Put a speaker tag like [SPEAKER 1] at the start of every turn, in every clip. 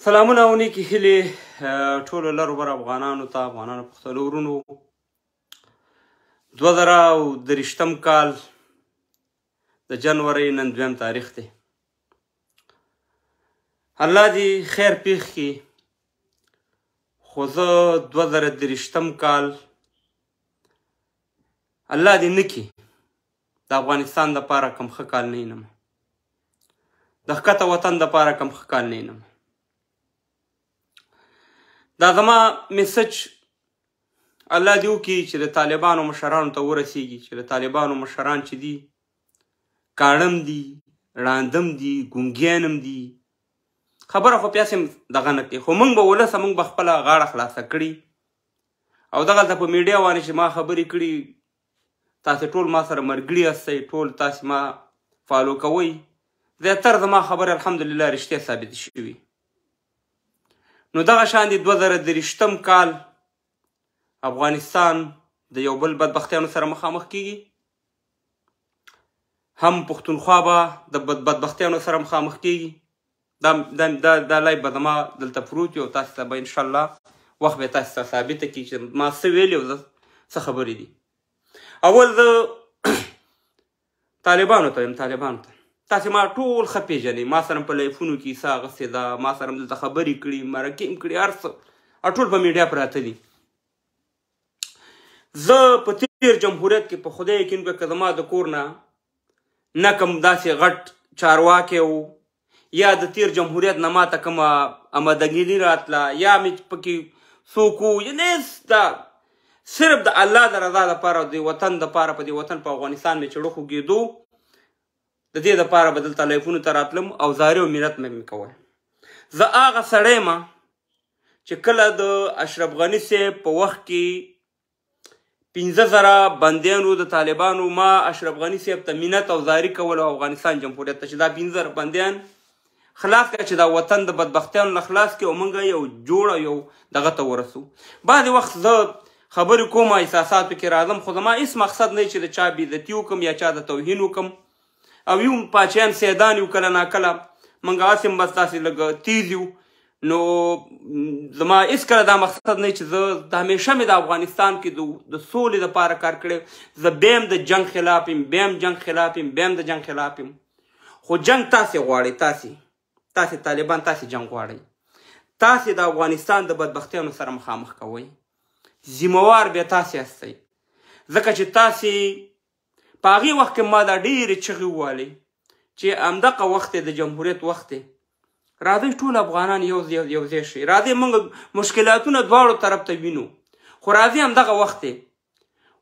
[SPEAKER 1] سلامونه او نیکې هیلې ټولو لرو بر افغانانو ته، افغانانو پښتنو ورونو. 2023 کال د جنورۍ نن دویم تاریخ دی. الله دې خیر پیښ کړي، خو زه 2023 کال الله دې نه کړي د افغانستان دپاره کوم ښه کال نه وینم، د ښکته وطن دپاره کوم ښه کال نه وینم. دا زما message الله دې وکړي چې د طالبانو مشرانو ته ورسیږي، چې د طالبانو مشران چې دي کاڼم دي، ړاندم دي، ګونګیانم دي، خبره خو پیاسې دغه نه کوي، خو موږ به ولسه موږ به خپله غاړه خلاصه کړي. او دغلته په میډیا باندې چې ما خبرې کړي، تاسې ټول ما سره مرګړي یاستئ، ټول تاسې ما follow کوئ، زیاتره زما خبرې الحمدلله رښتیا ثابتې شوي. نو دغه شان دی 2023 کال افغانستان د یو بل بدبختیانو سره مخامخ کیږي، هم پښتونخوا به د بدبختیانو سره مخامخ کیږي. دا دا دا دا live به زما دلته پروت وي او تاسې ته به انشاءالله وخت به تاسې ته ثابته کړي چې ما څه ویلي او څه خبرې دي. اول زه طالبانو ته یم، طالبانو ته تاسې ما ټول ښه پېژنئ، ما سره په live ونو کې حصه اخیستې ده، ما سره دلته خبرې کړي، مرکې هم کړي، هر څه او ټول په میډیا پراته دي. زه په تېر جمهوریت کې په خدای یقین وکړه که زما د کور نه نه کوم داسې غټ چارواکی و، یا د تېر جمهوریت نه ما ته کومه آمدګیري راتله، یا مې پکې څوک و، یعنې دا صرف د الله د رضا لپاره، د وطن دپاره، په دې وطن په افغانستان مې چې ړخ وګېدو، د دې دپاره به دلته live ونو ته راتلم او زاري او منت مې کول. زه هغه سړی ما چې کله د اشرف غني صاحب په وخت کې 5000 بندیانو د طالبانو، ما اشرف غني صاحب ته منت او زاري کول او افغانستان جمهوریت ته چې دا 5000 بندیان خلاص کړه، چې دا وطن د بدبختیانو نه خلاص کړي او موږ یو جوړ او یو دغه ته ورسو. بعضې وخت زه خبرې کوم، احساساتو کې راځم، خو زما هېڅ مقصد نه چې د چا بېعزتي وکړم یا چا د توهین وکړم. او یو پاچیان سیدان یو، کله ناکله موږ هسې هم بس داسې لږ تیز یو. نو زما هېڅکله دا مقصد نه چې زه د همیشه مې د افغانستان کې د سولې دپاره کار کړی. زه بیا هم د جنګ خلاف یم، بیا هم جنګ خلاف یم، بیا هم د جنګ خلاف یم. خو جنګ تاسې غواړئ، تاسې طالبان تاسې جنګ غواړئ، تاسې د افغانستان د بدبختیانو سره مخامخ کوئ، ذمهوار بیا تاسې یاستئ. ځکه چې تاسې په هغې وخت کې ما دا ډېرې چغې ووالې چې همدغه وخت دی، د جمهوریت وخت دی، راځئ ټول افغانان یو ځای شئ، راځئ موږ مشکلاتونه دواړو طرف ته وینو، خو راځئ همدغه وخت دی.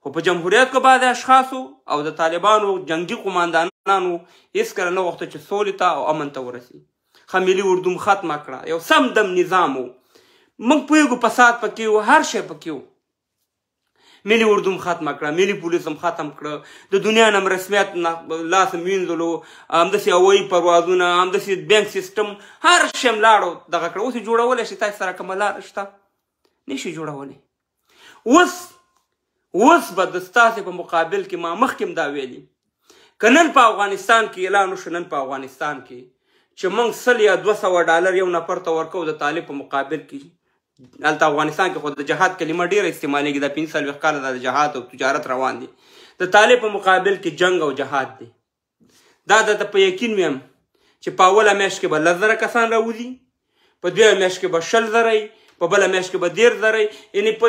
[SPEAKER 1] خو په جمهوریت کې بعضې اشخاصو او د طالبانو جنګي قوماندانانو هېڅکله نه غوښته چې سولې ته او امن ته ورسي. ښه ملي اردو مو ختمه کړه، یو سم دم نظام و، موږ پوهېږو فساد پکې و، هر شی پکې و. ملي اردو هم ختمه کړه، ملي پولیس هم ختم کړه، د دنیا نه هم رسمیت لاس هم وینځلو، همداسې هوایي پروازونه، همداسې بانک سیستم، هر شی هم لاړو دغه کړه. اوس یې جوړولی شي؟ تاسې سره کومه لاره شته؟ نشي جوړولی. اوس به د ستاسې په مقابل کې ما مخکې هم دا ویلي، که نن په افغانستان کې اعلان وشو، نن په افغانستان کې چې موږ 100 یا 200 ډالر یو نفر ته ورکوو د طالب په مقابل کې، هلته افغانستان کې خو د جهاد کلمه ډېره استعمالېږي، دا 45 کاله دا د جهاد او تجارت روان دي، د طالب په مقابل کې جنګ او جهاد دی. دا درته په یقین ویم چې په اوله میاشت کې به 10,000 کسان راوځي، په دویمه میاشت کې به 20,000، په بله میاشت کې به 30,000، یعنې په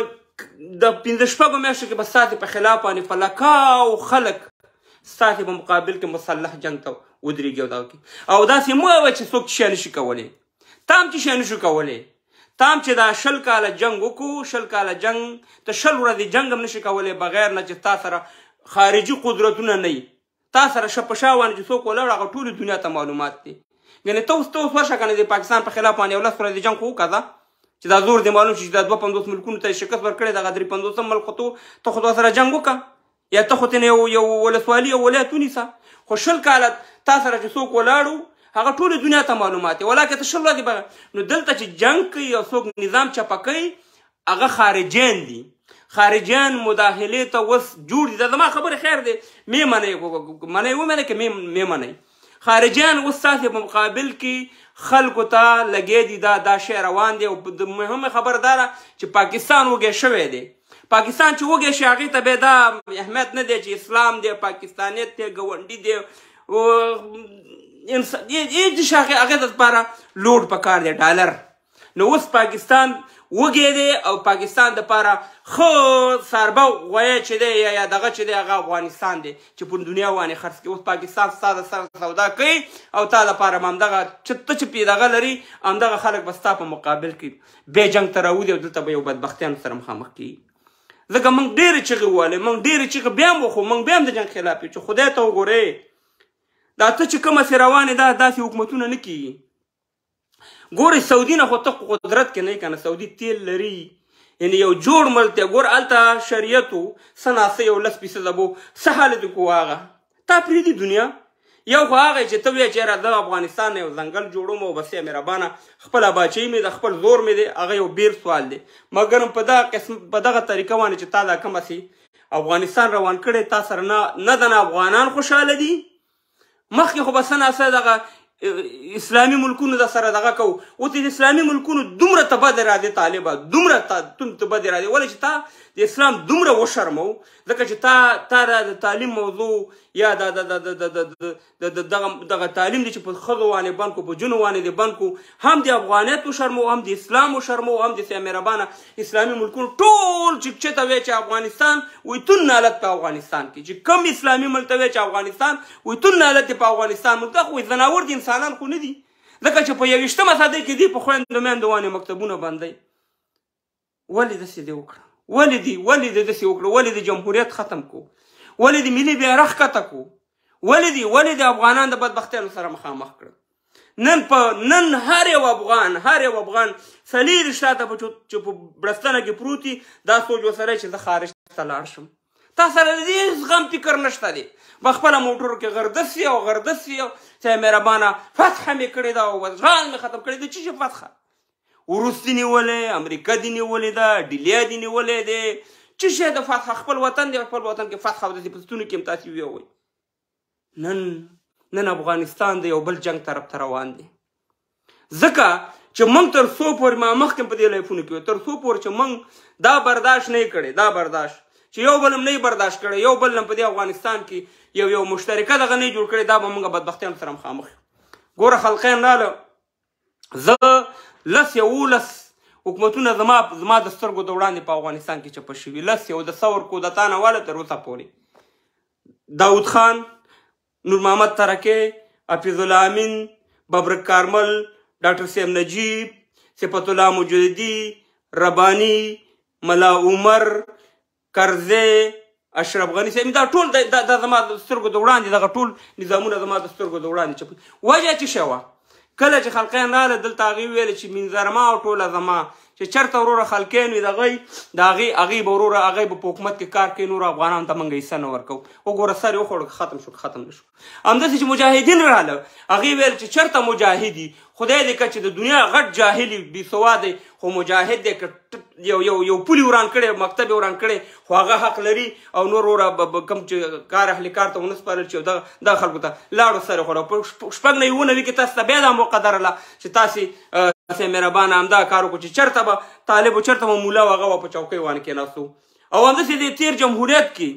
[SPEAKER 1] د 5-6 میاشتو کې به ستاسې په خلاف باندې په لکاو خلک ستاسې په مقابل کې مسلح جنګ ته ودرېږي. او دا وکړي. او داسې مه وایه چې څوک شی نشي کولی، تا هم چې شی نشو کولی، تا هم چې دا 20 کاله جنګ وکړو، 20 کاله جنګ ته 20 ورځې جنګ هم نشي کولی بغیر نه چې تا سره خارجي قدرتونه نه وي، تا سره په شا باندې چې څوک ولاړ هغه ټولې دنیا ته معلومات دي. یعنې ته اوس ورشه که نه د پاکستان په خلاف باندې یو 10 ورځې جنګ خو وکړه چې دا زور دې معلوم شي چې دا 52 ملکونو ته یې شکست ورکړی، دغه 53 ملک خو ته خو سره جنګ وکړه، یا ته خو ترې یو ولسوالي یو ولایت ونیسه. خو 20 کاله تا سره چې څوک ولاړو هغه ټولې دنیا ته معلومات دي، ولاکه ته 20 ورځې بغیر. نو دلته چې جنګ کوي او څوک نظام چپه کوي هغه خارجیان دي، خارجیان مداخلې ته اوس جوړ دي. دا زما خبرې خیر دی، مې منئ منئ ومنئ که مې منئ، خارجیان اوس ستاسې په مقابل کې خلکو ته لګې دي، دا دا شی روان دی. او مهمه خبره دا ده چې پاکستان وږی شوی دی. پاکستان چې وږی شي هغې ته بیا دا اهمیت نه دی چې اسلام دی، پاکستانیت دی، ګاونډي دی، هېڅ شي هغې ته لپاره لوډ پکار دی ډالر. نو اوس پاکستان وږی دی او پاکستان دپاره ښه ساربه غویی چې دی یا دغه چې دی هغه افغانستان دی چې په دنیا باندې خرڅ کړي. اوس پاکستان ستا د سره سودا کوي او تا دپاره به همدغه چې ته چې پې دغه لري همدغه خلک به ستا په مقابل کې بیا جنګ ته راوځي او دلته به یو بدبختیانو سره مخامخ کېږي. ځکه موږ ډېرې چغې ووهلې، موږ ډېرې چغې بیا هم وخو، موږ بیا هم د جنګ خلاف یو چې خدای ته وګورې دا ته چې کومه سې روانې ده داسې حکومتونه نه کېږي. ګورې سعودي نه خو ته قدرت کې نه یې که نه، سعودي تیل لري، یعنې یو جوړ ملک دی. ګور هلته شریعت و، څه ناڅه یو 10% به څه حالت کو هغه تا پرېږدي دنیا. یو خو هغه چې ته وایې چې یاره زه افغانستان نه یو ځنګل جوړوم او بس یې مهربانه خپله باچهي مې ده، خپل زور مې دی، هغه یو بېل سوال دی. مګر په دغه قسم په دغه طریقه باندې چې تا دا کومه سي افغانستان روان کړی، تا سره نه نه د نه افغانان خوشحاله دي. مخکې خو به څه ناڅه دغه اسلامي ملکونو د سره دغه کوو، اوس د اسلامي ملکونو دومره ته بد راځي طالبه، دومره ته بد راځي، ولې چې تا د اسلام دومره وشرمو، ځکه چې تا تا د تعلیم موضوع یا د د د د د د دغه دغه تعلیم دی چې په ښځو باندې بند کو، په جنو باندې دی بند کو، هم د افغانیت وشرمو، هم د اسلام وشرمو، هم د مهربانه اسلامي ملکونو ټول چې چېرته وایي چې افغانستان وایي تون نالت په افغانستان کې، چې کوم اسلامي ملک ته وایي چې افغانستان وایي تون نالت په افغانستان ملک، دا خو ځناور دي، انسانان خو نه دي. ځکه چې په 21مه صدۍ کې دی په خویندو میندو باندې مکتبونه بندوي. ولې داسې دې وکړه؟ ولې دې ولې دې داسې وکړه؟ ولې دې جمهوریت ختم کو؟ ولې دې ملي بیرغ ښکته کو؟ ولې دې ولې دې افغانان د بدبختیانو سره مخامخ کړل؟ نن په نن هر یو افغان، هر یو افغان 24 ساعته په چې په بړستنه کې پروت وي دا سوچ ورسره چې زه خارج ته لاړ شم. تا سره د دې هېڅ غم فکر نشته دی، په خپله موټرو کې غردس یې او غردس یې چې مهربانه فتحه مې کړې ده او اشغال مې ختم کړی دی. څه شي فتحه؟ روس دې نیولی، امریکا دې نیولې ده، ډیلیا دې نیولی دی، څه شی د فتحه؟ خپل وطن دی، خپل وطن کې فتحه او داسې په ستونو کې هم تاسې ویوئ. نن نن افغانستان د یو بل جنګ طرف ته روان دی، ځکه چې موږ تر څو پورې ما مخکې په دې لایفونو کې تر څو پورې چې موږ دا برداشت نه کړی، دا برداشت چې یو بل هم نه برداشت کړی، یو بل هم په دې افغانستان کې یو یو مشترکه دغه نه جوړ کړی، دا به موږ بدبختیانو سره مخامخ یو. ګوره خلقیان راله، زه 10 11 حکومتونه زما زما د سترګو د وړاندې په افغانستان کې چپه شوي، 10 یو د ثور کودتا نه واله تر اوسه پورې داود خان، نور محمد ترکی، حفیظ الله امین، ببرک کارمل، ډاکټر سیم نجیب، صفت الله مجددي، رباني، ملا عمر، کرزی، اشرف غني صاحب، دا ټول دا زما د سترګو د وړاندې دغه ټول نظامونه زما د سترګو د وړاندې چپ. وجه چې شوه کله چې خلقیان راغله دلته هغې وویل چې منظرما او ټوله زما چې چېرته وروره خلقیان وي د هغوی د هغې هغې به وروره هغې به په حکومت کې کار کوي، نورو افغانانو ته موږ حصه نه ورکوو. وګوره سر یې وخوړ، ختم شو ختم نه شو. همداسې چې مجاهدین راغله هغې ویل چې چېرته مجاهد دي، خدای دې که چې د دنیا غټ جاهل وي، بېسواده دی، خو مجاهد دی، که یو یو یو پولي وران کړی، مکتب یې وران کړی، خو هغه حق لري او نور وروره کوم چې کار اهل کار ته ونه سپارل شي او دغه دغه خلکو ته لاړو سر یې خوړه. په 96 کې تاسو ته بیا دا موقع درله چې تاسې مهربانه همدا کار وکړو چې چېرته به طالب و چېرته به مولا و هغه به په چوکۍ باندې کېناستو. او همداسې د تېر جمهوریت کې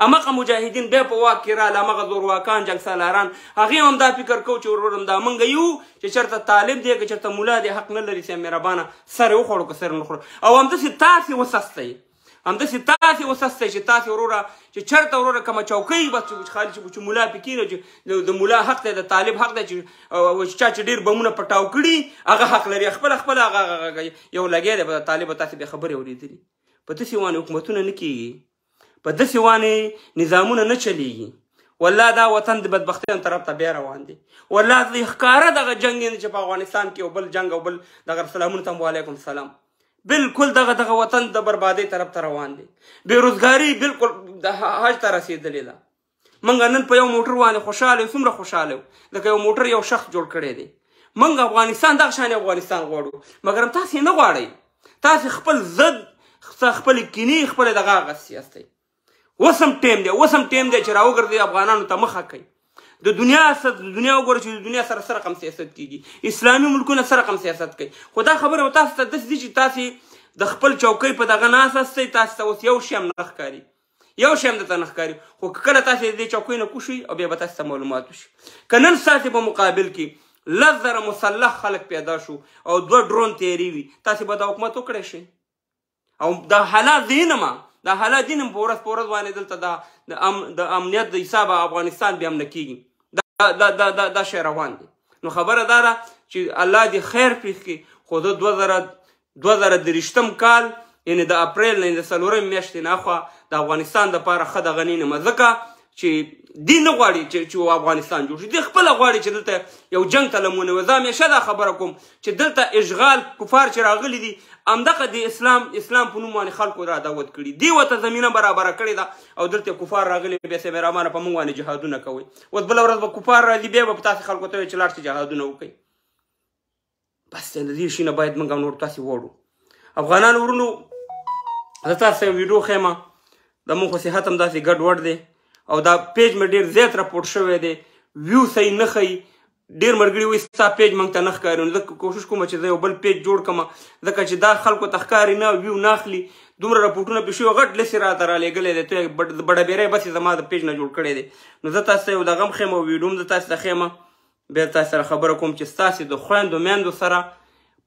[SPEAKER 1] همغه مجاهدین بیا په واک کې راغله، همغه زورواکان جنګسالاران هغې هم دا فکر کوو چې ورور همدا موږ یو چې چېرته طالب دی که چېرته مولا دی حق نه لري چې مهربانه سر یې وخوړو که سر یې نه خوړو. او همداسې تاسې وسستئ، همداسې تاسې وسستئ چې تاسې وروره چې چېرته وروره کومه چوکۍ بس چې خالي چې مولا پې کښېني چې د مولا حق دی، د طالب حق دی چې چا چې ډېر بمونه پټاو کړي هغه حق لري، خپله خپله هغه یو لګیا دی په طالب تاسې بیا خبرې اورېدلي. په داسې باندې حکومتونه نه کېږي، په داسې باندې نظامونه نه چلیږي. والله دا وطن د بدبختیانو طرف ته بیا روان دی. والله د ښکاره دغه جنګ دی چې په افغانستان کې یو بل جنګ او بل دغه سلامونه ته وعلیکم سلام، بالکل دغه دغه وطن د بربادۍ طرف ته روان دی. بېروزګاري بالکل د حج ته رسېدلې ده. موږ نن په یو موټر باندې خوشحاله یو، څومره خوشحاله یو، لکه یو موټر یو شخص جوړ کړی دی. موږ افغانستان دغه شان افغانستان غواړو، مګر تاسې نه غواړئ. تاسې خپل ضد، خپلې کینې، خپلې دغه هغسې یاستئ. اوس هم ټایم دی، اوس هم ټایم دی چې راوګرځئ افغانانو ته مخه کوي. د دنیا دنیا وګوره چې د دنیا سره سره رقم سیاست کیږي، اسلامي ملکونه سره رقم سیاست کوي. خو دا خبره تاسو ته داسې دي چې تاسې د خپل چوکۍ په دغه ناست یاستئ، تاسو ته اوس یو شی هم نه ښکاري، یو شی هم درته نه ښکاري. خو که کله تاسې د دې چوکۍ نه کوشئ او بیا به تاسو ته معلومات وشي. که نن ستاسې په مقابل کې 10,000 مسلح خلک پیدا شو او 2 ډرون تیارې وي، تاسې به دا حکومت وکړی شئ؟ او دا حالات دینم، دا حالات دینم په ورځ په ورځ باندې دلته د امنیت د حسابه افغانستان بیا هم نه کېږي. دا دا دا دا دا شی روان دی. نو خبره دا ده چې الله دې خیر پېښ کړي. خو زه 2023 کال یعنې د اپریل نه د 4 میاشتې نه اخوا د افغانستان دپاره ښه دغه نه یم، ځکه چې دی نه غواړي چې افغانستان جوړ شي، دی خپله غواړي چې دلته یو جنګ ته لمونه وي. زه همیشه دا خبره کوم چې دلته اشغال کفار چې راغلي دي، همدغه د اسلام په نوم باندې خلکو را دعوت کړي دی، ورته زمینه برابره کړې ده او دلته کفار راغلي بیا سه مهربانه په موږ باندې جهادونه کوي. اوس بله ورځ به کفار راځي، بیا به تاسې خلکو ته وایي چې لاړ شئ جهادونه وکړئ. بس د دې شي نه باید موږ نور تاسې وړو. افغانانو ورونو، زه تاسو ته یو ویډیو ښیم. د موږ خو صحت هم داسې ګډ وډ دی او دا پیج مې ډېر زیات رپورټ شوی دی، ویو صحیح نه ښیي. ډېر ملګري وایي ستا پیج موږ ته نه ښکاري، نو زه کوشش کوم چې زه یو بل پیج جوړ کړم، ځکه چې دا خلکو ته ښکاري نه، ویو نه اخلي. دومره رپورټونه پې شوي، غټ لست یې راته رالیږلی دی، ته بډه بیری بس یې زما د پیج نه جوړ کړی دی. نو زه تاسو ته یو دغه هم ښیم او ویډیو هم زه تاسو ته ښیم، بیا تاسو سره خبره کوم چې ستاسې د خویندو میندو سره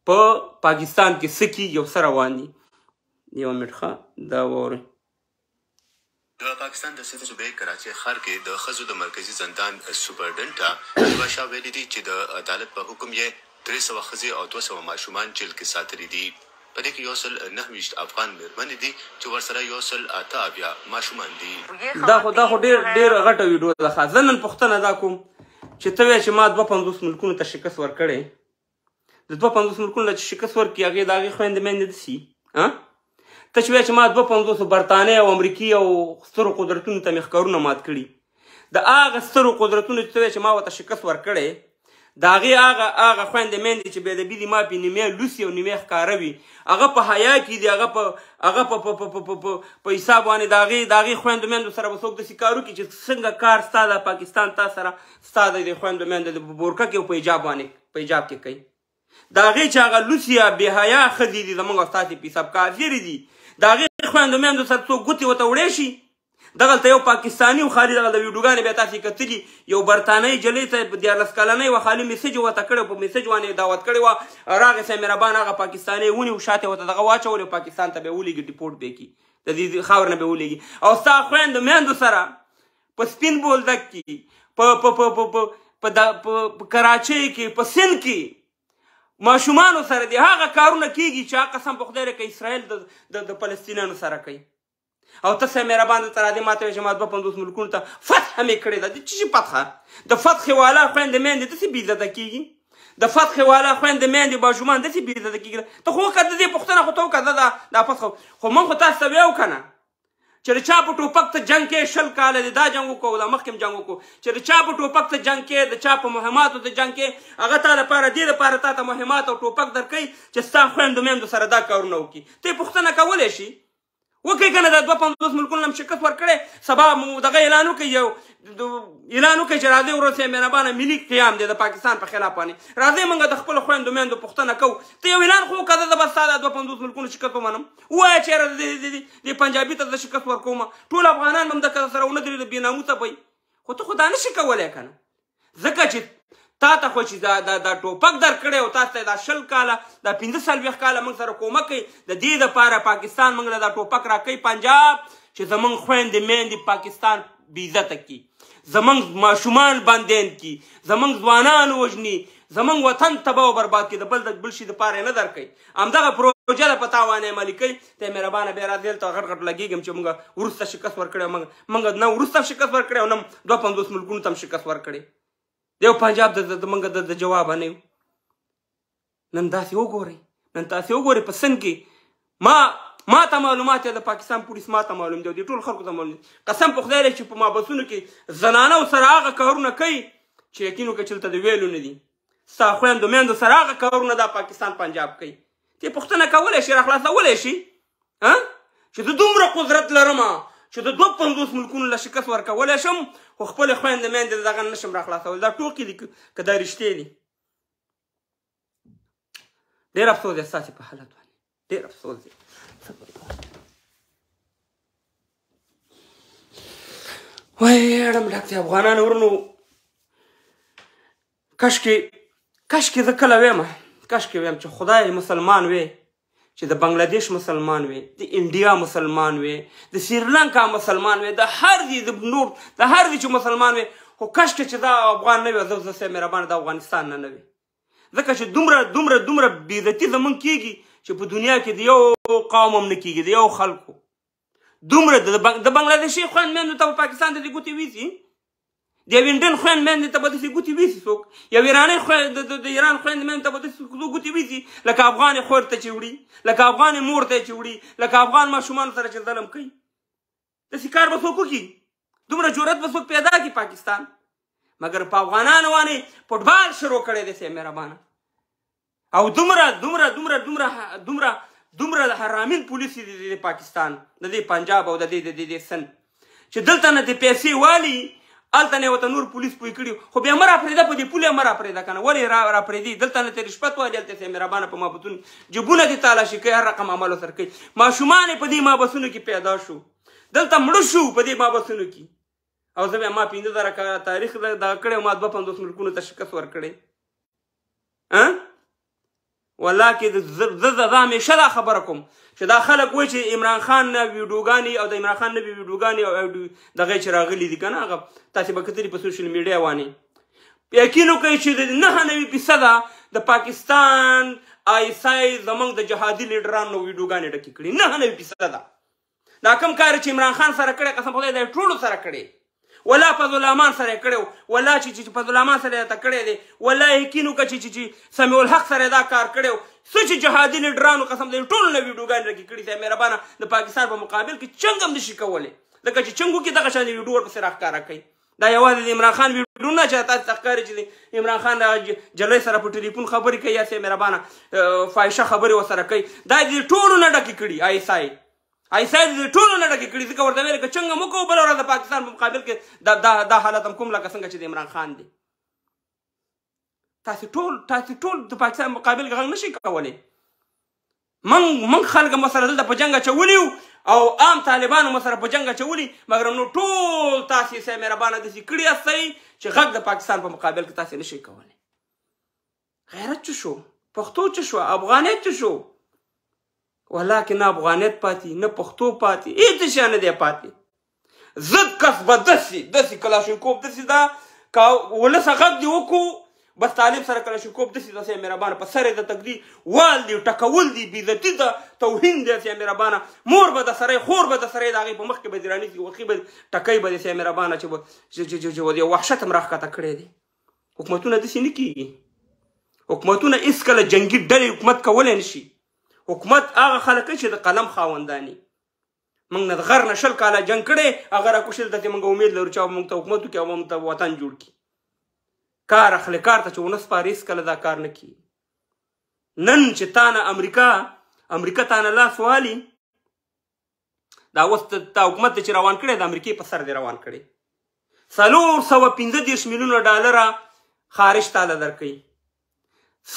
[SPEAKER 1] په پاکستان کې څه کېږي او څه روان دي. یو منټ ښه دا واورئ.
[SPEAKER 2] د پاکستان د سند صوبې کراچۍ ښار کې د ښځو د مرکزي زندان سپرډنټه شیوا شاه ویلي دي چې د عدالت په حکم یې 300 ښځې او 200 ماشومان جیل کې ساتلي دي. په دې کې 129 افغان مېرمنې دي چې ورسره 178 ماشومان دي.
[SPEAKER 1] دا خو ډېر ډېر غټه ویډیو ده. ښه، زه نن پوښتنه دا کوم چې ته وایې چې ما 52 ملکونو ته شکست ورکړی، د 52 ملکونو له چې شکست ورکړي هغې د هغې خویندې میندې دسي؟ ته چې وایې چې ما 52 برتانیې او امریکې او سترو قدرتونو ته مې ښکرونه مات کړي، د هغه سترو قدرتونو چې ته وایې چې ما ورته شکست ورکړی، د هغې هغه خویندې میندې چې بې ادبي دي، ما پې نیمې لوسي او نیمې ښکاره وي، هغه په حیا کې دي، هغه په هغه په په په په په په حساب باندې د هغې د هغې خویندو میندو سره به څوک داسې کار وکړي چې څنګه کار ستا د پاکستان تا سره ستا د دې خویندو میندو د بورکه کې او په حجاب باندې په حجاب کې کوي. د هغې چې هغه لوسي یا بې حیا ښځې دي زموږ او ستاسې په حساب کافرې دي، د هغې خویندو میندو سره څوک ګوتې ورته وړی شي؟ دغلته یو پاکستاني و خالي، دغلته ویډیوګانې بیا تاسې کتلي، یو برتانوي جلۍ ته 13 کلنۍ وه، خالي میسج یې ورته کړی، په میسج باندې یې دعوت کړې وه، راغی صاحب مهربان هغه پاکستانی ونیو، شاته یې ورته دغه واچولې، پاکستان ته به یې ولېږي، ډیپورټ به یې کړي، د دې خاورې نه به یې ولېږي. او ستا خویندو میندو سره په سپین بولدک کې، په په په په په په کراچۍ کې، په سند کې ماشومانو سره دي هغه کارونه کېږي چې هغه قسم په خدای دی که اسرائیل د فلسطینیانو سره کوي. او ته سه مهربان دلته راځې ما ته وایې چې ما 52 ملکونو ته فتح مې کړې ده. د څه شي فتحه؟ د فتحې والا خویندې میندې داسې بې عزته کېږي، د فتحې والا خویندې میندې ماشومان داسې بې عزته کېږي. ته خو وکړه د دې پوښتنه خو ته وکړه، دا دا فتح خو مونږ خو تاسو ته ویو که نه چې د چا په ټوپک ته جنګ کې 20 کاله دې دا جنګ وکړو، دا مخکې هم جنګ وکړو، چې د چا په ټوپک ته جنګ کې، د چا په مهماتو ته جنګ کې، هغه تا لپاره دې لپاره تا ته مهمات او ټوپک درکوي چې ستا خویندو میندو سره دا کارونه وکړي. ته یې پوښتنه کولی شي؟ وکړئ که نه؟ دا 52 ملکونو هم شکست ورکړی، سبا مو دغه اعلان وکړئ، یو اعلان وکړئ چې راځئ ورور صاحب مهربانه ملي قیام دی د پاکستان په خلاف باندې، راځئ موږ د خپلو خویندو میندو پوښتنه کوو. ته یو اعلان خو وکړه، زه به ستا دا 52 ملکونو شکست ومنم، ووایه چې یاره دې پنجابي ته زه شکست ورکوم، ټول افغانان به هم د سره ونه درېږي، بې ناموسه به وي. خو ته خو دا نه شې کولی که نه، ځکه چې تا ته خو چې دا ټوپک درکړی او تاسو ته دا 20 کاله دا 45 کاله موږ سره کومک کوي، د دې دپاره پاکستان موږ له دا ټوپک راکوي پنجاب، چې زموږ خویندې میندې پاکستان بې عزته کړي، زموږ ماشومان بندیان کړي، زموږ ځوانان وژني، زموږ وطن تباه او برباد کړي، د بل د بل شي دپاره یې نه درکوي. همدغه پروژه ده په تا باندې عملي کوي. ته مهربانه بیا راځې دلته غټ غټ لګېږم چې موږ وروسته شکست ورکړی، موږ نه وروسته شکست ورکړی او نه 52 ملکونو ته هم شکست ورکړی. دیو پنجاب د موږ د جواب نه یو. نن داسې وګورئ، نن تاسې وګورئ په سند کې ما ته معلومات د پاکستان پولیس ما ته معلوم دی او د ټولو خلکو ته معلوم دی. قسم په خدای دی چې په محبسونو کې زنانو سره هغه کارونه کوي چې یقین وکړه چې دلته د ویلو نه دي. ستا خویندو میندو سره هغه کارونه دا پاکستان پنجاب کوي. ته پوښتنه کولی شي، راخلاصولی شي چې زه دومره قدرت لرم، چې د 52 ملکونو له شکست ورکولی شم، خو خپلې خویندې میندې دغه نه شم راخلاصولی. دا ټوکې دي که دا رښتې دي؟ ډېر افسوس دی ستاسې په حالت باندې، ډېر افسوس دی. وای اړم ډک دی افغانانو ورونو. کشکې زه کله ویم، کشکې ویم چې خدای مسلمان وی، چې د بنگلادیش مسلمان وي، د انډیا مسلمان وي، د سریلانکا مسلمان وي، د هر ځای د نور د هر ځای چې مسلمان وي، خو کشکې چې دا افغان نه وي، زه سه مهربان د افغانستان نه نه وي. ځکه چې دومره دومره دومره بېعزتي زمونږ کېږي چې په دنیا کې د یو قوم هم نه کېږي، د یو خلکو دومره. د بنګلادیشي خویند میندو ته په پاکستان ته دې ګوتې ویسي، د یو انډین خویند میندې ته به داسې ګوتې ویسي څوک، یو ایراني د ایران خویند میندې ته به داسې ګوتې ویسي لکه افغانې خور ته چې وړي، لکه افغانې مور ته چې وړي، لکه افغان ماشومانو سره چې ظلم کوي. داسې کار به څوک وکړي؟ دومره جرأت به څوک پیدا کړي پاکستان؟ مګر په افغانانو باندې فوټبال شروع کړی دی سه مهربانه. او دومره دومره دومره دومره دومره دومره حرامین پولیس دي د پاکستان، د دې پنجاب او د دې د دې سن، چې دلته نه د پیسې والي، هلته نه ورته نور پولیس پوه کړي. خو بیا مه راپرېږده په دې پولې، مه راپرېږده که نه، ولې راپرېږدي؟ دلته نه ته رشوت والي، هلته سه مهربانه په محبسونو جبونه دې تالاشي کوي، هر رقم عمل ورسره کوي. ماشومان یې په دې محبسونو کې پیدا شو، دلته مړه شو په دې محبسونو کې. او زه بیا ما 5000 کاله تاریخ دغه کړی او ما 52 ملکونو ته شکست ورکړی. والله کې زه زه همیشه دا خبره کوم چې دا خلک وایي چې عمران خان نه ویډیوګانې او د عمران خان نوې ویډیوګانې او دغه چې راغلي دي که نه، هغه تاسې به کتلي په سوشل میډیا باندې. یقین وکړئ چې د 99% د پاکستان آی اس آی زمونږ د جهادي لیډرانو ویډیوګانې ډکې کړي، 99%. دا کوم کار چې عمران خان سره کړی، قسم خدای دا ټولو سره کړی، ولا فضل الرحمن سره کړو، ولا چې فضل الرحمن سره ته کړی دی، ولا یقین وکړه چې سمیع الحق سره دا کار کړو. څه چې جهادي لیډرانو قسم دی ټول نه ویډیوګانې راکې کړي سي مهربانه، د پاکستان په مقابل کې چنګ هم نشي کولی، ځکه چې چنګو کې دغه شان ویډیو ورپسې راښکاره کوي. دا یوازې د عمران خان ویډیو نه چې تاسو ته ښکاري چې عمران خان د جلۍ سره په ټلیفون خبرې کوي یا سي مهربانه فاحشه خبرې ورسره کوي، دا دې ټولو نه ډکې کړي. آی اس آی ایسا دې ټولو نه ډکې کړي، ځکه ورته ویل که چنګه مو کوو بله ورځ د پاکستان په مقابل کې دا دا حالت هم کوم لکه څنګه چې د عمران خان دی. تاسې ټول د پاکستان مقابل کې غږ نشئ کولی. موږ خلک مو سره دلته په جنګ اچولي او عام طالبانو مو سره په جنګ اچولي، مګر نو ټول تاسې سه مهربانه داسې کړي یاستئ چې غږ د پاکستان په مقابل کې تاسې نشئ کولی. غیرت څه شو؟ پښتو څه شو؟ افغانیت څه شو؟ والله کې نه افغانیت پاتې، نه پښتو پاتې، هېڅ شی نه دی پاتې. ضد کس به داسې داسې کلاشینکوف داسې ده که ولس غږ دې وکړو بس طالب سره کلاشینکوف داسې داسې مهربانه په سر یې د تکدي وال دی، ټکول دی، بېعزتي ده، توهین دی سه مهربانه. مور به د سره، خور به د سره، د هغې په مخ کې به دې رانیسي، وخي به ټکۍ به دې سه مهربانه چې یو وحشت هم راښکته کړی دی. حکومتونه داسې نه کېږي. حکومتونه هېڅکله جنګي ډلې حکومت کولی نه شي. حکومت هغه خلک چې د قلم خاوندان دي. موږ نه د غر نه 20 کاله جنګ کړی، هغه راکوشل ته موږ امید لرو چې موږ ته حکومت وکړي او موږ ته وطن جوړ کړي. کار اخلي، کار ته چې ونه سپاري هېڅکله دا کار نه کېږي. نن چې تا نه امریکا تا نه لاس والي، دا اوس تا حکومت چې روان کړی د امریکې په سر دی روان کړی. 435 میلیونه ډالره خارج تاله درکوي،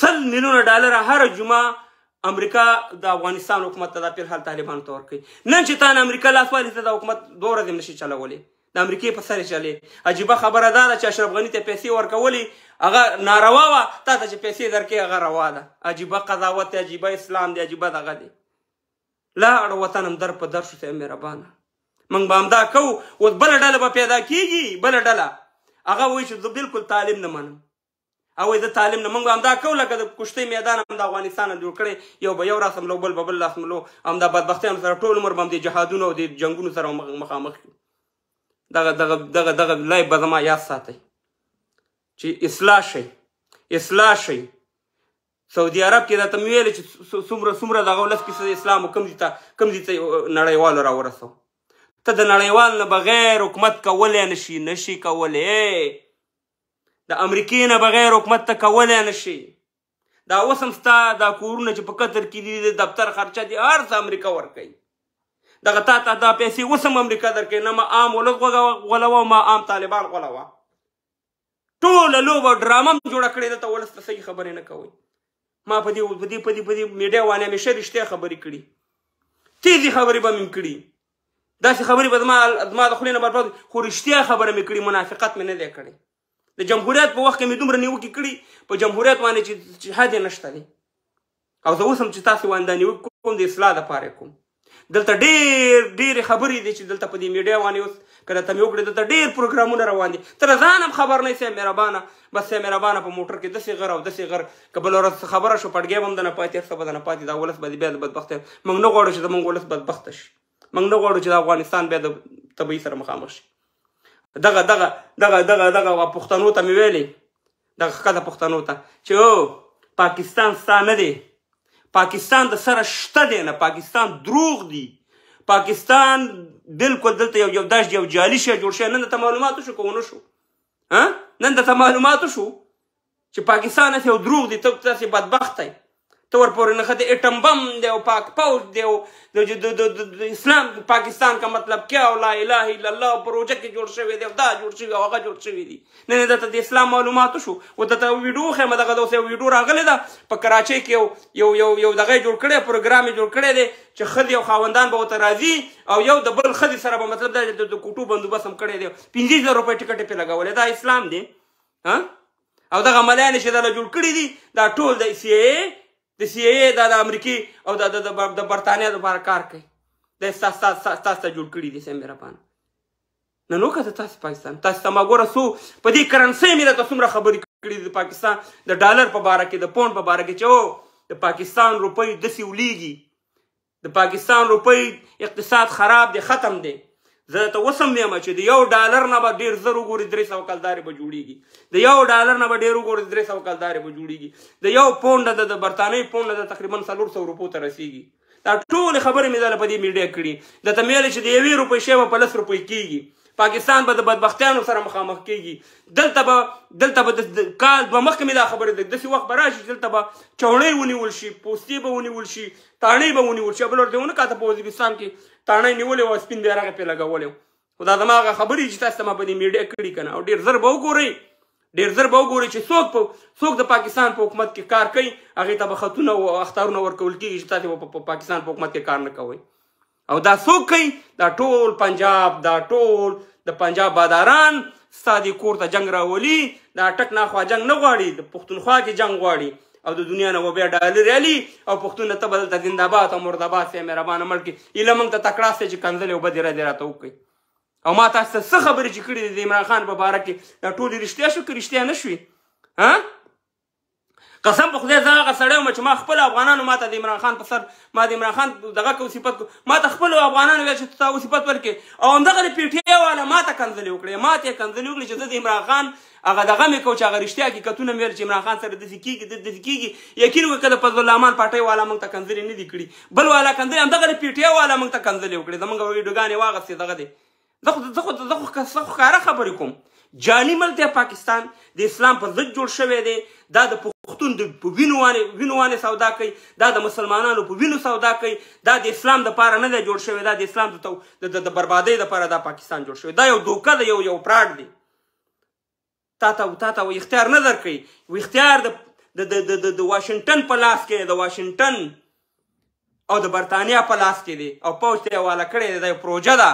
[SPEAKER 1] 100 میلیونه ډالره هره جمعه امریکا د افغانستان حکومت ته دا فلحال طالبانو ته ورکوي. نن چې تا نه امریکا لاس والي، ته دا حکومت 2 ورځې هم نشي چلولی، د امریکې په سر یې چلې. عجیبه خبره دا ده چې اشرف غني ته پیسې ورکولې هغه ناروا وه، تا ته چې پیسې درکوي هغه روا ده. عجیبه قضاوت دی، عجیبه اسلام دی، عجیبه دغه دی. لاړ وطن هم در په در شو سه مهربانه. موږ به همدا کوو. اوس بله ډله به پیدا کېږي، بله ډله هغه وایي چې زه بالکل طالب نه منم، او وایي زه طالب نه، موږ به همدا کوو لکه د کشتۍ میدان هم د افغانستان جوړ کړی، یو به یو راسملو، بل به بل راسملو، همدا بدبختیانو سره ټول عمر به هم د جهادونو او د جنګونو سره مخامخ یو. دغه دغه دغه دغه لای به زما یاد ساتئ چې اصلاح شئ، اصلاح شئ. سعودي عرب کې راته مې ویل چې څومره څومره دغه 10% اسلام کوم ځای ته کوم ځای ته نړیوالو راورسو. ته د نړیوال نه بغیر حکومت کولی نشي، نشي کولی. د امریکې نه بغیر حکومت ته کولی نشي. دا اوس هم ستا دا کورونه چې په قطر کې دي، د دفتر خرچه دي، هر څه امریکا ورکوي. دغه تا ته دا پیسې اوس هم امریکا درکوي. نه ما عام ولس غولوه، ما عام طالبان غولوه. ټوله لوبه ډرامه هم جوړه کړې، دلته ولس ته صحیح خبرې نه کوئ. ما په دې په دې په دې په دې میډیا باندې همیشه رښتیا خبرې کړي، تیزې خبرې به مې هم کړي، داسې خبرې به زما د خولې نه برباد، خو رښتیا خبره مې کړي، منافقت مې نه دی کړی. د جمهوریت په وخت کې مې دومره نیوکې کړي په جمهوریت باندې چې حد یې نشته دی. او زه اوس هم چې تاسې باندې دا نیوکې کوم د اصلاح دپاره یې کوم. دلته ډېرې خبرې دي چې دلته په دې میډیا باندې اوس که راته مې وکړې، دلته ډېر پروګرامونه روان دي، ته له ځان هم خبر نه یې. صاحب مهربانه، بس صاحب مهربانه په موټر کې داسې غر او داسې غر، که بله ورځ څه خبره شو پټګی به هم درنه پاتې، هر څه به درنه پاتې. دا ولس به دې بیا د بدبختۍ، موږ نه غواړو چې زموږ ولس بدبخته شي، موږ نه غواړو چې د افغانستان بیا د تبعي سره مخامخ شي. دغه دغه دغه دغه دغه پښتنو ته مې ویلې، دغه ښکته پښتنو ته چې او پاکستان ستا نه دی، پاکستان د سره شته دی نه، پاکستان دروغ دی، پاکستان بالکل دلته یو یو داش یو جعلي شی جوړ شوی. نن درته معلومات وشو که ونه شو؟ ها، نن درته معلومات وشو چې پاکستان هسې یو دروغ دی، ته داسې بدبخت دی، ته ورپورې نښتې، اټم بم دی او پاک پوځ دی او د اسلام پاکستان کا مطلب کیا او لا اله الا الله پروژه کې جوړ شوی دی او دا جوړ شوی او هغه جوړ شوی دی. نن درته د اسلام معلومات وشو. و درته ویډیو وښیم، دغه اوس یو ویډیو راغلې ده په کراچۍ کې، یو یو یو یو دغه یې جوړ کړی، پروګرام یې جوړ کړی دی چې ښځې او خاوندان به ورته راځي او یو د بل ښځې سره به مطلب دا د کوټو بندوبست هم کړی دی، 25,000 روپۍ ټکټ یې پرې لګولی. دا اسلام دی؟ ها؟ او دغه ملایان چې دله جوړ کړي دي دا ټول د سي ای د سي ای دا د امریکې او د برتانیا دپاره کار کوي. دا ستاسو ته جوړ کړي دي. سم مهربانه نن وکړه تاسو پاکستان، تاسو ته ما ګوره څو په دې کرنسۍ مې درته څومره خبرې کړي دي د پاکستان د ډالر په باره کې، د پونډ په باره کې، چې او د پاکستان روپۍ داسې ولیږي، د پاکستان روپۍ اقتصاد خراب دی، ختم دی. زه ته اوس هم وایم چې د $1 نه به ډېر زر وګوري 300 کلدارې به جوړېږي، د $1 نه به ډېر وګوري 300 کلدارې به جوړېږي، د 1 پونډ د برتانوي پونډ د تقریبا 400 روپو ته رسېږي. دا ټولې خبرې مې دله په دې میډیا کړي. درته مې ویلې چې د یوې روپۍ شی به په 10 روپۍ کېږي، پاکستان به د بدبختیانو سره مخامخ کېږي. دلته به کال دوه مخکې مې دا خبرې ده، داسې وخت به راشي چې دلته به چوڼۍ ونیول شي، پوستې به ونیول شي، تاڼې به ونیول شي. بل ورته ونه کاته په وزیرستان کې تاڼه نیولې وه، سپین بیرغ یې پرې لګولی و. خو دا زما هغه خبرې چې تاسو ته ما په دې میډیا کړي که نه. او ډېر زر به وګورئ، ډېر زر به وګورئ چې څوک د پاکستان په حکومت کې کار کوي، هغې ته به خطونه او اخطارونه ورکول کېږي چې تاسو به په پاکستان په حکومت کې کار نه کوئ. او دا څوک کوي؟ دا ټول پنجاب، دا ټول د پنجاب باداران ستا دې کور ته جنګ راولي. دا ټک نه خوا جنګ نه غواړي، د پښتونخوا کې جنګ غواړي او د دنیا نه به بیا ډالر علي او پښتون ته به دلته زنده‌باد او مرده‌باد سي مهربانه ملک ایله موږ ته تکړه سي چې کنځلې او بدې ردې راته وکړي. او ما تاسو ته څه خبرې چې کړې دي د عمران خان په باره کې، دا ټولې رښتیا شو که رښتیا نه شوې؟ ها، قسم په خدای زه هغه سړی وم چې ما خپل افغانانو ما ته د عمران خان په سر، ما د عمران خان دغه کو صفت کو، ما ته خپل افغانانو ویل چې تا صفت ورکې، او همدغه د پي ټي آی والا ما ته کنځلې وکړې، ما ته یې کنځلې وکړې چې زه د عمران خان هغه دغه مې کو چې هغه رښتیا حقیقتونه مې ویل چې عمران خان سره داسې کېږي، داسې کېږي. یقین وکړه که د فضل الرحمن پارټۍ والا موږ ته کنځلې نه دي کړي، بل والا کنځلې، همدغه د پي ټي آی والا موږ ته کنځلې وکړې، زموږ ویډیوګانې واغستې. دغه دی، زه خو ښکاره خبرې کوم. جعلي ملک دی پاکستان، د اسلام په ضد جوړ شوی دی. دا د پښتون د په وینو باندې سودا کوي، دا د مسلمانانو په وینو سودا کوي. دا د اسلام د پاره نه دی جوړ شوی، دا د اسلام د بربادۍ د پاره دا پاکستان جوړ شوی. دا یو دوکه ده، یو فراډ دی. تا ته اختیار نه درکوي، اختیار د واشنګټن په لاس کې، د واشنګټن او د برتانیا په لاس کې دی او پوځ ته یې حواله کړی دی. دا یو پروژه ده.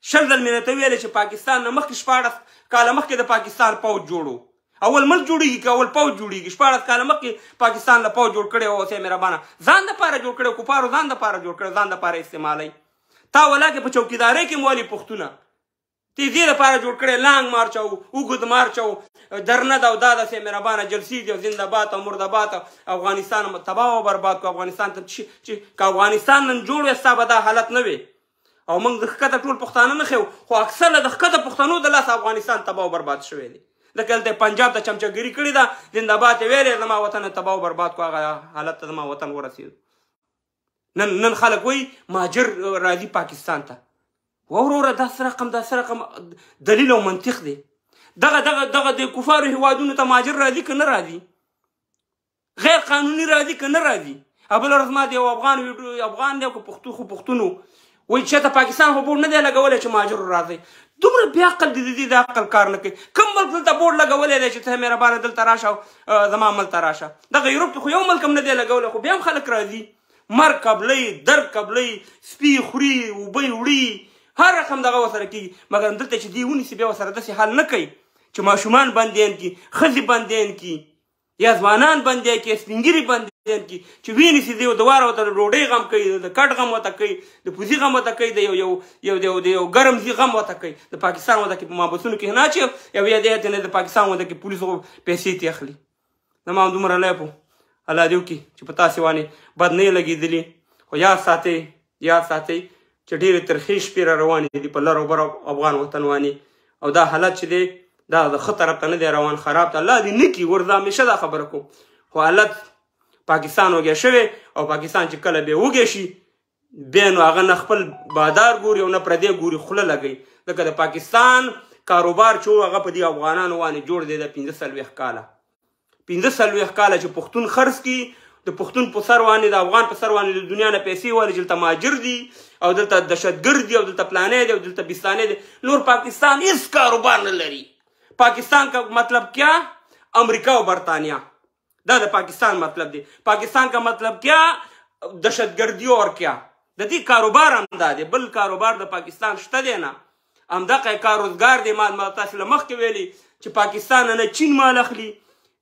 [SPEAKER 1] 20 ځل مې درته ویلې چې پاکستان نه مخکې 16 کاله مخکې د پاکستان پوځ جوړو. اول ملک جوړیږي که اول پوځ جوړیږي؟ 16 کاله مخکې پاکستان له پوځ جوړ کړی او سه مهربانه ځان دپاره جوړ کړی، کفارو ځان دپاره جوړ کړی، ځان دپاره استعمالوي. تا ولاکه په چوکیدارۍ کې موالي پښتونه تیزی لپاره جوړ کړی، لانګ مارچ او اوږد مارچ او درنه ده او دا داسې مهربانه جلسې دي او زنده باد او مرده باد. افغانستان تباه او برباد کو. افغانستان ته چې که افغانستان نن جوړ وي، ستا به دا حالت نه وي. او موږ د ښکته ټول پښتانه نه ښیو، خو اکثره د ښکته پښتنو د لاسه افغانستان تباه او برباد شوی دی. ځکه دلته پنجاب ته چمچګري کړې ده، زنده باد یې ویلی، زما وطن تباه او برباد کو، هغه حالت ته زما وطن ورسېد. نن خلک وایي مهاجر راځي پاکستان ته. وروره، دا څه رقم دلیل او منطق دی؟ دغه دغه دغه د کفارو هیوادونو ته مهاجر راځي که نه راځي؟ غیر قانوني راځي که نه راځي؟ بله ورځ ما د یو افغان ویډیو، افغان دی که پښتو، خو پښتونو وایي چې ته پاکستان خو بورډ نه دی لګولی چې مهاجرو راځئ. دومره بې عقل دي، د دې د عقل کار نه کوي. کوم ملک دلته بورډ لګولی دی چې ته مهربانه دلته راشه او زما ملک ته راشه؟ دغه یورپ کې خو یو ملک هم نه دی لګولی، خو بیا هم خلک راځي، مرګ قبلوي، درد قبلوي، سپي خوري، اوبه یې وړي، هر رقم دغه ورسره کېږي. مګر دلته چې دی ونیسي بیا ورسره داسې حال نه کوي چې ماشومان بندیان کړي، ښځې بندیان کړي، یا ځوانان بندیان کړي، سپینږیري بندیان کړي، چې ویني سي دی د واره ورته د ډوډۍ غم کوي، د کټ غم ورته کوي، د پوزي غم ورته کوي، د یو یو یو د یو د یو ګرم ځي غم ورته کوي. د پاکستان ورته کې په محبسونو کې نه چې یو یا دی نه د پاکستان ورته کې پولیسو پیسې ترې اخلي. زما هم دومره لیپ و، الله دې وکړي چې په تاسې باندې بد نه یې لګېدلي، خو یاد ساتئ، یاد ساتئ چې ډېرې ترخې شپې را روانې دي په لر او بر افغان وطن باندې، او دا حالت چې دی دا د ښه طرف ته نه دی روان، خراب ته. الله دې نه کړي، ورته همیشه دا خبره کوم، خو حالت پاکستان وږی شوی، او پاکستان چې کله بیا وږی شي بیا نو هغه نه خپل بادار ګوري او نه پردی ګوري، خوله لګوي. ځکه د پاکستان کاروبار چې و هغه په دې افغانانو باندې جوړ دی د 45 کاله، 45 کاله چې پښتون خرڅ کړي، د پښتون په سر باندې، د افغان په سر باندې د دنیا نه پیسې والي چې دلته مهاجر دي او دلته دهشتګرد دي او دلته پلانی دی او دلته بستانی دی. نور پاکستان هیڅ کاروبار نه لري. پاکستان کا مطلب کیا؟ امریکا او برتانیا، دا د پاکستان مطلب دی. پاکستان کا مطلب کیا؟ دهشتګردي اور کیا. د دې کاروبار همدا دی، بل کاروبار د پاکستان شته دی نه، همدغه یې کار روزګار دی. ما تاسې له مخکې ویلي چې پاکستان نه چین مال اخلي،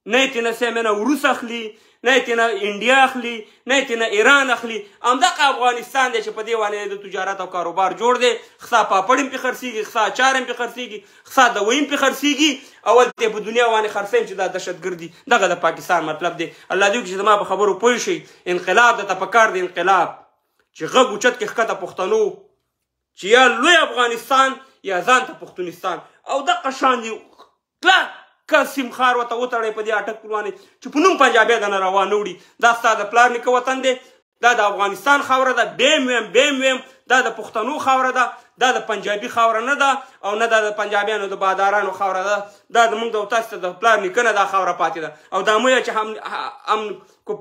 [SPEAKER 1] نه یې ترې نه سیمه نه روس اخلي، نه یې ترې نه انډیا اخلي، نه یې ترې نه ایران اخلي. همدغه افغانستان دی چې په دې باندې د تجارت او کاروبار جوړ دی. خسا پاپړ هم پرې خرڅېږي، خسا اچار هم پرې خرڅېږي، خسا دوایي هم پرې خرڅېږي، او هلته یې په دنیا باندې خرڅوي چې دا دهشتګرد دي. دغه د پاکستان مطلب دی. الله دې وکړي چې زما په خبرو پوه شئ. انقلاب درته په کار دی، انقلاب چې غږ اوچت کړي ښکته پښتنو چې یا لوی افغانستان یا ځان ته پښتونستان، او دغه شان دي کلک سیم خار ورته وتړئ په دې اټک باندې چې په نوم پنجابی درنه روانه وړي. دا ستا د پلار نیکه وطن دی، دا د افغانستان خاوره ده، بیا ویم بیا ویم، دا د پښتنو خاوره ده، دا د پنجابي خاوره نه ده، او نه دا د پنجابیانو د بادارانو خاوره ده. دا د موږ او تاسو ته د پلار نیکه نه دا خاوره پاتې ده. او دا مو چې هم کو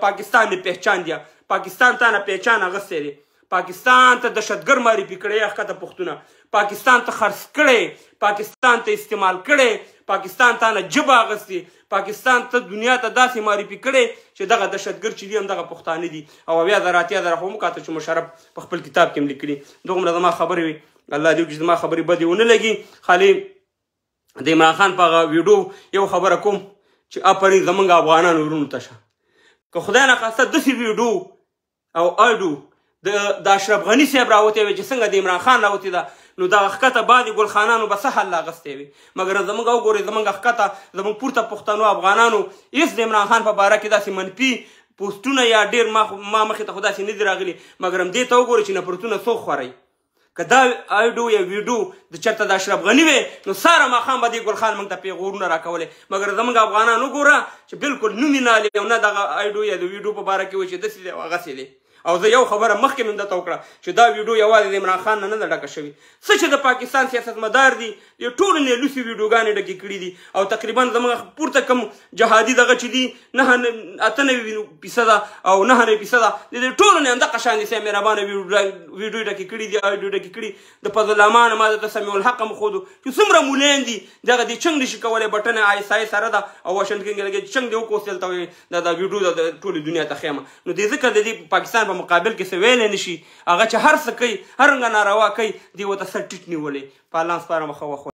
[SPEAKER 1] پاکستان نه پہچان دیا، پاکستان تا نه پہچان اغوستی دی، پاکستان ته دهشتګر معرفي کړی ښکته پښتونه، پاکستان ته خرڅ کړی، پاکستان ته استعمال کړی، پاکستان ته نه ژبه اخیستې، پاکستان ته دنیا ته داسې معرفي کړی چې دغه دهشتګر چې دي همدغه پښتانه دي. او 70,000 80,000 خو وکاته چې مشرف په خپل کتاب کې هم لیکلي. دغومره زما خبرې وي، الله دې وکړي چې زما خبرې بدې ونه لګي. خالي د عمران خان په هغه ویډیو یو خبره کوم چې اپرین زمونږ افغانانو وروڼو ته شه، که خدای نخواسته داسې ویډیو او اډو د اشرف غني صاحب راوتی وي چې څنګه د عمران خان راوتی ده، نو دغه ښکته بعضې ګلخانانو به څه حل اخیستی وي. مګر زمونږ وګورئ، زمونږ ښکته زمونږ پورته پښتنو افغانانو هېڅ د عمران خان په باره کې داسې منفي پوسټونه یا ډېر ما مخې ته خو داسې نه دي راغلي. مګر هم دې ته وګورئ چې نفرتونه څوک خورئ. که دا ایډو یا ویډو د چېرته د اشرف غني وي نو ساره ماښام به دې ګلخان موږ ته پیغورونه راکولی. مګر زمونږ افغانان وګوره چې بلکل نوم یې نه اخلي او نه دغه ایډو یا د ویډو په باره کې وایي چې داسې دی او هغسې دی. او زه یو خبره مخکې مې درته وکړه چې دا ویډیو یوازې د عمران خان نه نه ده ډکه شوې، څه چې د پاکستان سیاستمدار دي دې ټولو نه یې لوڅې ویډیوګانې ډکې کړې دي. او تقریبا زموږ پورته کوم جهادي دغه چې دي 98% او 99% د دې ټولو نه همدغه شان دي چې مهربانه ویډیو ډکې کړې دي، ویډیو ډکې کړي. د فضل امان ما درته سمیع الحق هم ښودو چې څومره مولان دي دغه دې چنګ نشي کولی، بټنه آی اس آی سره ده او واشنګټن کې لګي چنګ دې وکوس دلته دا ویډیو د ټولې دنیا ته ښیم. نو دې ځکه د دې پاکستان په مقابل کې څه ویلی نه شي، هغه چې هر څه کوي هر رنګه ناروا کوي دی ورته سر ټیټ نیولی. په الله سپارم، ښه وخت.